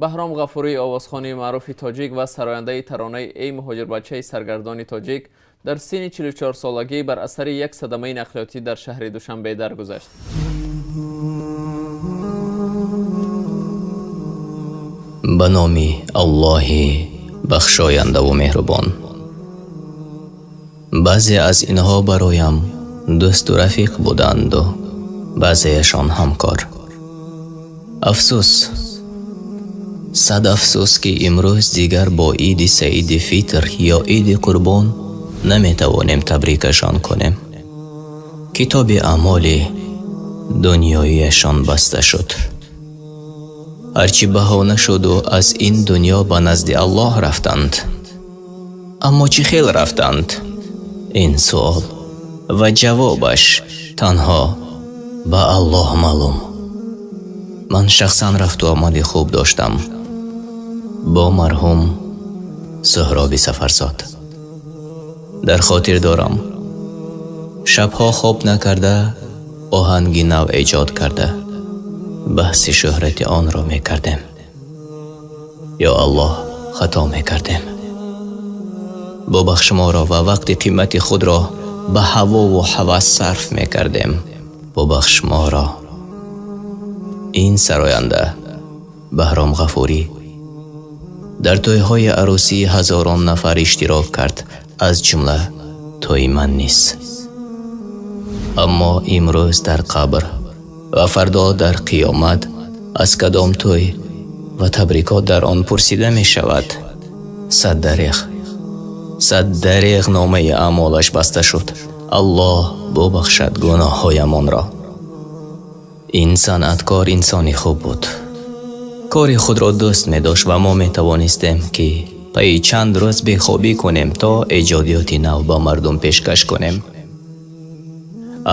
Баҳром Ғафурӣ, овозхони маъруфи тоҷик ва сарояндаи таронаи «Эй муҳоҷирбачаи саргардони тоҷик», дар синни 44 солагӣ бар асари як садамаи нақлиётӣ дар шаҳри Душанбе даргузашт. Ба номи Аллоҳи бахшояндаву меҳрубон. Баъзе аз инҳо бароям дӯсту рафиқ буданду, баъзеяшон ҳамкор. Афсӯс, сад афсӯс, ки имрӯз дигар бо иди Саиди Фитр ё иди Қурбон наметавонем табрикашон кунем. Китоби аъмоли дунёияшон баста шуд. Ҳарчи баҳона шуду аз ин дунё ба назди Аллоҳ рафтанд. Аммо чӣ хел рафтанд? Ин суол ва ҷавобаш танҳо ба Аллоҳ маълум. Ман шахсан рафту омади хуб доштам бо марҳум Суҳроби Сафарзод. Дар хотир дорам, шабҳо хоб накарда, оҳанги нав эҷод карда, баҳси шӯҳрати онро мекардем. Ё Аллоҳ, хато мекардем. Бубахш моро ва вақти қимати худро ба ҳавову ҳавас сарф мекардем. Бубахш моро. Ин сароянда Баҳром Ғафурӣ дар тӯйҳои арӯсии ҳазорон нафар иштирок кард, аз ҷумла тӯи ман низ. Аммо имрӯз дар қабр ва фардо дар қиёмат аз кадом тӯй ва табрикот дар он пурсида мешавад? Сад дареғ, сад дареғ, номаи аъмолаш баста шуд. Аллоҳ бубахшад гуноҳҳоямонро. Ин санъаткор инсони хуб буд, кори худро дӯст медошт ва мо метавонистем, ки пайи чанд рӯз бехобӣ кунем, то эҷодиёти нав ба мардум пешкаш кунем.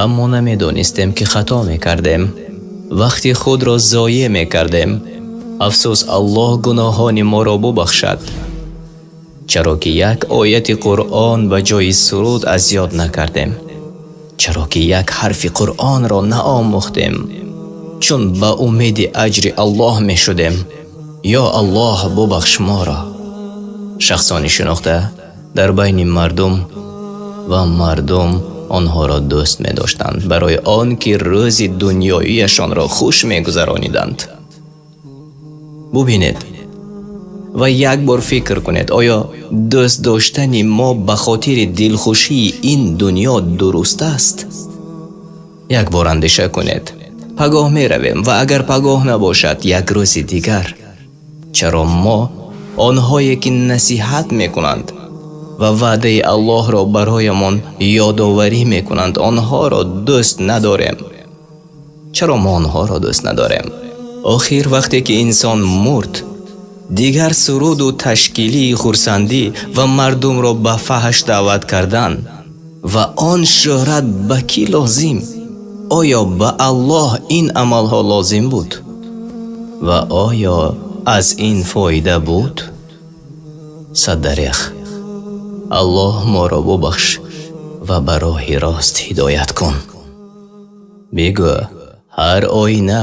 Аммо намедонистем, ки хато мекардем, вақти худро зоеъ мекардем. Афсӯс, Аллоҳ гуноҳони моро бубахшад, чаро ки як ояти Қуръон ба ҷои суруд аз ёд накардем, чаро ки як ҳарфи Қуръонро наомӯхтем, чун ба умеди аҷри Аллоҳ мешудем. Ё Аллоҳ, бубахш моро. Шахсони шинохта дар байни мардум ва мардум онҳоро дӯст медоштанд барои он ки рӯзи дунёияшонро хуш мегузарониданд. Бубинед ва як бор фикр кунед, оё дӯст доштани мо ба хотири дилхушии ин дунё дуруст аст? Як бор андеша кунед. Пагоҳ меравем ва агар пагоҳ набошад, як рӯзи дигар. Чаро мо онҳое ки насиҳат мекунанд ва ваъдаи Аллоҳро бароямон ёдоварӣ мекунанд, онҳоро дӯст надорем? Чаро мо онҳоро дӯст надорем? Охир вақте ки инсон мурд, дигар суруду ташкилии хурсандӣ ва мардумро ба фаҳш даъват кардан ва он шӯҳрат ба кӣ лозим? Оё ба Аллоҳ ин амалҳо лозим буд ва оё аз ин фоида буд? Сад дареғ. Аллоҳ моро бубахш ва ба роҳи рост ҳидоят кун. Бигӯ: ҳар оина,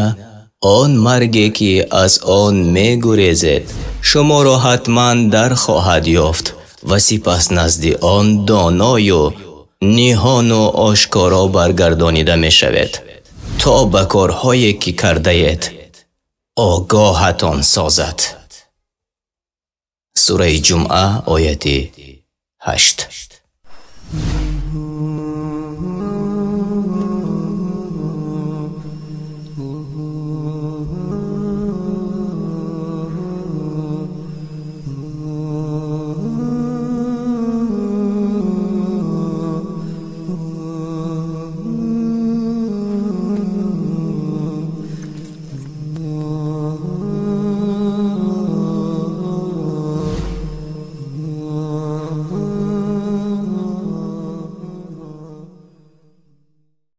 он марге ки аз он мегурезед, шуморо ҳатман дар хоҳад ёфт ва сипас назди он доною ниҳону ошкоро баргардонида мешавед, то ба корҳое ки кардаед огоҳатон созад. Сураи Ҷумъа, ояти 8.